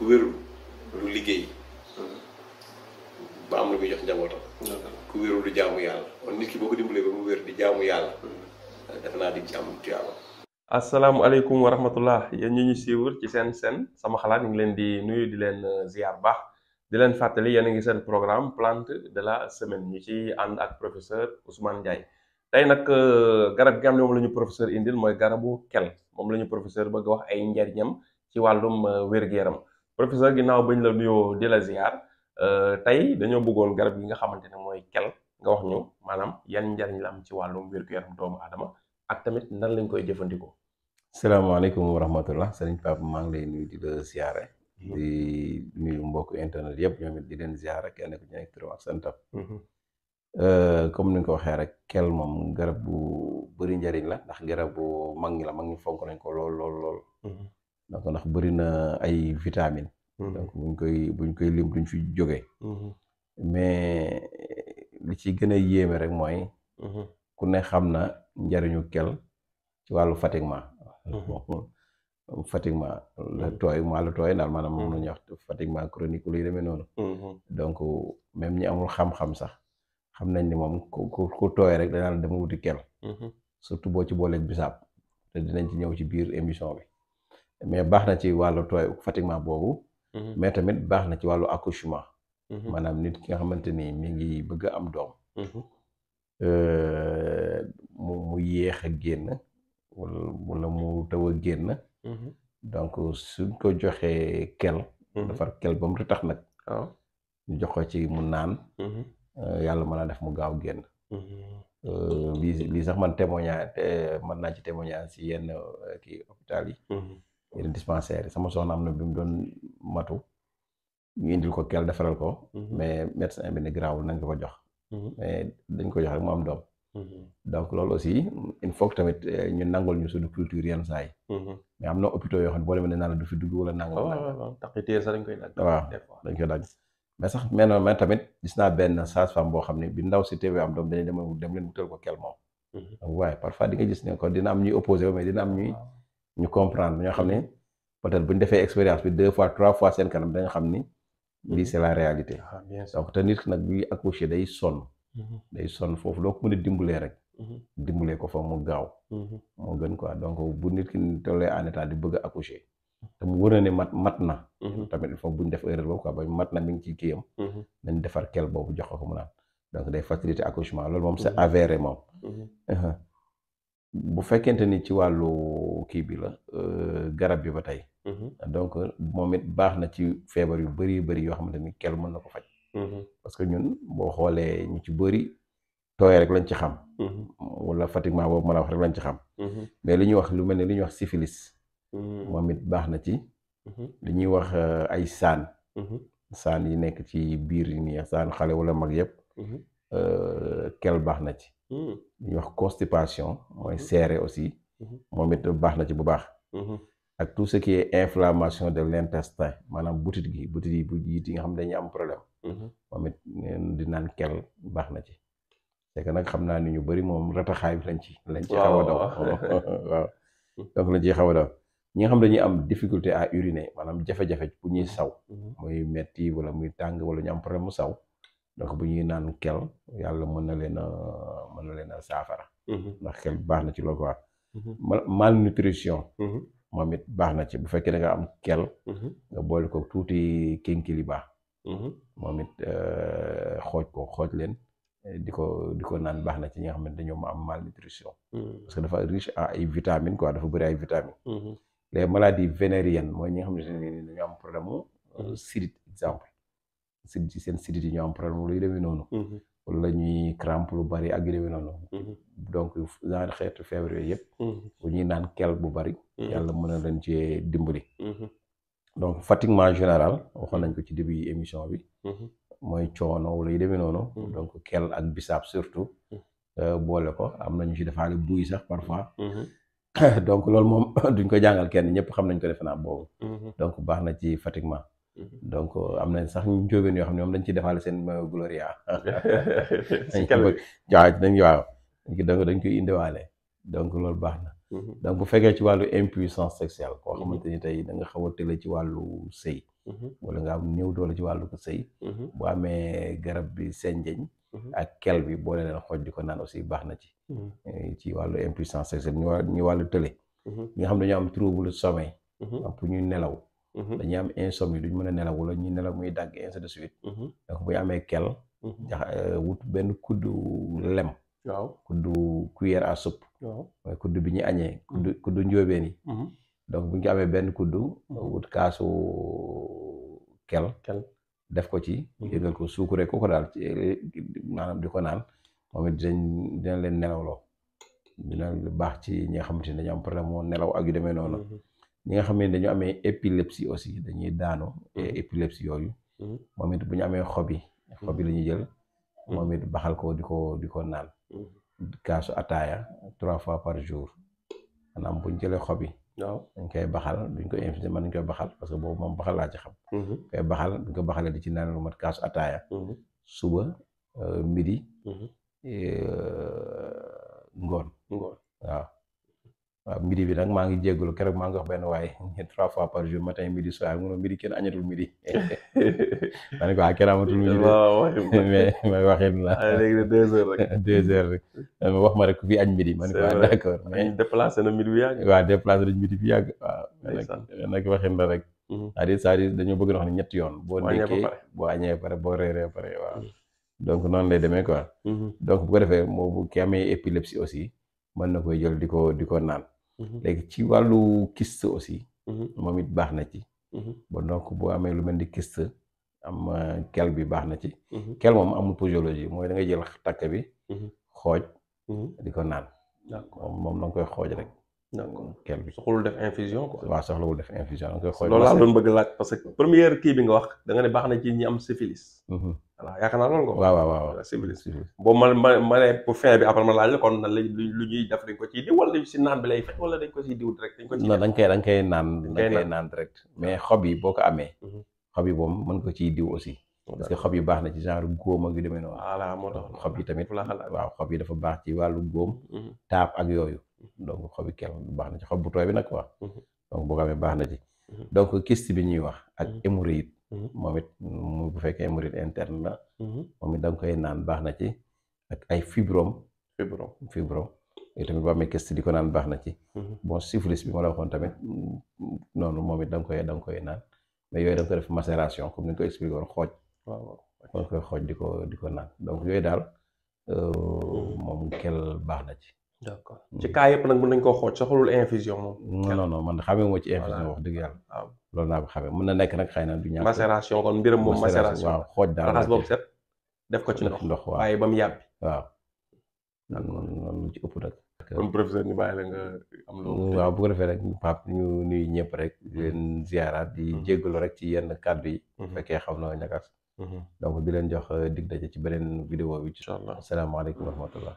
ku wérul du liggéey ba am lu muy jox njabootam. ku wérul du jaamu yàlla kon nit ki boo ko dimbalee ba mu wér di jaamu yàlla. defe naa di ci am tuyaaba. asalaamaaleykum wa rahmatullah yéen ñi ñu suivre ci seen sama xalaat ñu ngi leen di nuyu di leen ziar baax di leen fàttali yéen a ngi seen programme plante de la semaine ñu ci ànd ak professeur Ousmane Ndiaye. tey nag garab gi am ne moom la ñu professeur indil mooy garabu kel moom la ñu professeur bëgg wax ay njariñam ci wàllum wér-gu-yaram professeur ginnaaw bañ la nuyoo di la ziar tey dañoo bëggoon garab gi nga xamante ne mooy kel nga wax ñu maanaam yan njariñ la am ci wàllum wér-gu-yaram doomu aadama ak tamit nan lañ koy jëfandikoo. salaamaaleykum wa rahmatullah sëriñ Pape maa ngi lay nuyu di la ziare. di nuyu mbokk internet yëpp ñoom it di leen ziare kenn ku ci nekk turam ak santam. comme ni nga ko waxee rek kel moom garab bu bëri njariñ la ndax garab bu mag ñi la mag ñi fonk nañ ko lool lool lool. donc ndax bëri na ay vitamine donc buñ koy lim duñ fi jógee. mais li ci gën a yéeme rek mooy. ku ne xam na njariñu kel ci wàllu fatiguement. fatiguement la tooy daal maanaam moom la ñuy wax fatiguement chronique luy demee noonu. donc même ñi amul xam-xam sax xam nañ ni moom ku tooy rek danaa la dama wuti kel. surtout boo ci booleeg bisaab te dinañ ci ñëw ci biir émission bi mais baax na ci wàllu tooy fatiguement boobu. mais tamit baax na ci wàllu accouchement. maanaam nit ki nga xamante ni mi ngi bëgg a am doom. mu yéex a génn wala mu taw a génn. donc suñ ko joxee kel. defar kel ba mu tax nag. ñu jox ko ci mu naan. yàlla mën naa def mu gaaw génn. lii sax man mën naa ci témoignage ci yenn kii hôpital yi. yenn dispensaire yi sama soxna am na bi mu doon matu ñu indil ko kel defaral ko. mais médecin bi ne garaawul nañ ko jox. mais dañ ko jox rek mu am doom. donc loolu aussi il faut que tamit ñu nangul ñu suñu culture yenn saa yi. mais am na hôpitaux yoo xam ne boo demee ne naa la du fi dugg wala nangam. waaw taxitee sax dañ koy dagg. waaw dañ koy dagg mais sax mais tamit gis naa benn sage-femme boo xam ne bi ndaw si teewee am doom dañuy dem leen wutal ko kel moom. donc waaye parfois di nga gis ne ko dina am ñuy opposé mais dina am ñu comprendre ñoo xam ne peut-être bu ñu defee expérience bi 2 fois 3 fois seen kanam dañu xam ni lii c'est la réalité. donc te nit nag buy accoucher day sonn. day sonn foofu loo ko mën a dimbalee rek. dimbalee ko fa mu gaaw. moo gën quoi donc bu nit ki tollee en état di bëgg a accoucher. te mu wër na ne mat na. tamit il faut bu ñu def erreur boobu quoi ba mat na mi ngi ci kiyam. nañ defar kel boobu jox ko mu naan donc day faciliter accouchement loolu moom c'est avéré moom. bu fekkente ni ci wàllu kii bi la garab bi ba tey. donc moom it baax na ci feebar yu bëri yoo xamante ni kel mën na ko faj. parce que ñun boo xoolee ñu ci bëri tooy rek lañ ci xam. wala fatiguement boobu mën a wax rek lañ ci xam. mais li ñuy wax lu mel ne li ñuy wax syphilis. moom it baax na ci. li ñuy wax ay saan. saan yi nekk ci biir yi nii saan xale wala mag yëpp. kel baax na ci. li ñuy wax constipation mooy seere aussi. moom it baax na ci bu baax. ak tout ce qui est inflammation de l'intestin maanaam butit yi bu jiit yi nga xam ne dañuy am problème. moom it di naan kel baax na ci. c'est que nag xam naa ni ñu bëri moom rataxaay bi lañ ci xaw a daw. waaw donc lañ ciy xaw a daw ñi nga xam dañuy am difficulté à uriner maanaam jafe-jafe bu ñuy saw. muy metti wala muy tàng wala ñu am problème mu saw. donc bu ñuy naan kel yàlla mën na leen a saafara. ndax kel baax na ci loolu quoi. malnutrition. moom it baax na ci bu fekkee da nga am kel. nga boole ko tuuti kinkiliba. moom it xooj leen di ko naan baax na ci ñi nga xam ne dañoo am malnutrition. parce que dafa riche en ay vitamines quoi dafa bëri ay vitamines. les maladies vénériennes mooy ñi nga xam ne dañoo am problème mu sidit exemple sidit seen sidit yi ñoo am problème luy demee noonu. wala ñuy crampe lu bari ak yu demee noonu. donc genre xeetu feebar yooyu yëpp. bu ñuy naan kel bu bari. yàlla mën na leen cee dimbali. donc fatiguement général waxoon nañ ko ci début émission bi. mooy coono wala yu demee noonu. donc kel ak bisaab surtout. boole ko am na ñu ci defaale buy sax parfois. donc loolu moom duñ ko jàngal kenn ñëpp xam nañ ko defe naa boobu. donc baax na ci fatiguement. donc am na sax ñu njóobeen yoo xam ne moom dañ ciy defaale seen gloria. waaw dañ koy indiwaale donc loolu baax na. donc bu fekkee ci wàllu impuissance sexuelle koo xamante ni tey da nga xaw a tële ci wàllu sëy wala nga am néew doole ci wàllu ko sëy bu amee garab bi senjeñ ak kel bi boole leen xooj di ko naan aussi baax na ci wàllu impuissance sexuelle ñu wàllu tële ñi nga xam dañoo am trouble sommeil am pour ñuy nelaw dañuy am insomnie duñ mën a nelaw wala ñuy nelaw muy dàgg ainsi de suite donc bu ñu amee kel wut benn kuddu lem kuddu cuillère à soupe mooy kuddu bi ñu añee kuddu njóobeen yi donc bu ñu ko amee benn kuddu wut kaasu kel def ko ci yëgal ko suukuré ko daal ci maanaam di ko naan moom it dina leen nelawloo dina baax ci ñi nga xamante ne dañu am problème moo nelaw ak yu demee noonu ñi nga xam ne dañu amee épilepsie aussi dañuy daanu épilepsie yooyu moom it bu ñu amee xob yi la ñuy jël moom it baxal ko di ko naan kaasu ataaya 3 fois par jour maanaam bu ñu jëlee xob yi dañ koy baxal duñ ko infusé man dañ koy baxal parce que boobu moom baxal laa ci xam koy baxal duñ ko baxalee di ci naan lu mat kaasu ataaya suba midi ngoon waaw midi bi nag maa ngi jégalu keroog maa ngi wax benn waaye 3 fois par jour matin midi soir mu ne midi kenn añatul midi ma ne ko kenn amatul midi mais waxin la léegi de 2 heures rek 2 heures rek wax ma rek ku fi añ midi ma ne ko d'accord mais déplacé na midi bi yàgg waaw déplacé nañ midi bi yàgg waaw nag waxin la rek c'est-à-dire dañoo bëgg na wax ne ñetti yoon boo ndékkee boo añee pare boo reeree pare waaw donc noonu lay demee quoi donc bu ko defee moo ki amee épilepsie aussi mën na koy jël di ko naan léegi ci wàllu kyste aussi moom it baax na ci bon donc boo amee lu mel ni kyste am kel bi baax na ci kel moom amul posologie mooy da ngay jël takk bi xooj di ko naan moom da nga koy xooj rek kel bi soxlawul def infusion quoi waaw soxlawul def infusion da nga koy xooj loolu laa doon bëgg laaj parce que première kii bi nga wax da nga ne baax na ci ñi am syphilis voilà yaakaar naa loolu nga wax waaw syphilis boobu ma ne pour fin bi après ma laaj la kon na lu ñuy def dañ ko ciy diw wala si naan bi lay fekk wala dañ ko ciy diw direct dañ ko ciy non da nga koy naan direct mais xob yi boo ko amee xob yi moom mën ko ciy diw aussi parce que xob yi baax na ci genre góom ak yu demee noonu voilà moo tax xob yi tamit waaw xob yi dafa baax ci wàllu góom taab ak yooyu donc xob yi kel baax na ci xob bu tooy bi nag quoi donc boo ko amee baax na ci donc kyste bi ñuy wax ak hémorroïde moom it bu fekkee hémorroïde interne la moom it da nga koy naan baax na ci ak ay fibrome et tamit boo amee kyste di ko naan baax na ci bon syphilis bi ma la waxoon tamit noonu moom it da nga koy naan mais yooyu da nga ko def macération comme ni nga ko expliqué woon xooj da nga koy xooj di ko naan donc yooyu daal moom kel baax na ci d'accord ci cas yëpp nag mën nañ koo xooj soxlul infusion moom non man xamee moo ci infusion wax dëgg yàlla waaw loolu naa ko xamee mën na nekk nag xëy na du ñàkk macération kon mbiram moom macération waaw xooj daal raxas boobu set def ko ci ndox waaw waaye ba mu yàbbi waaw noonu lu ci ëpp nag kon professeur ñu bàyyi la nga am loolu waaw bu ko defee rek Pape ñu nuyu ñëpp rek di leen ziaraat di jéggalu rek ci yenn kàddu yi bu fekkee xam na ñakas donc di leen jox dig daje ci beneen vidéo bi incha allah asalaamaaleykum wa rahmatullah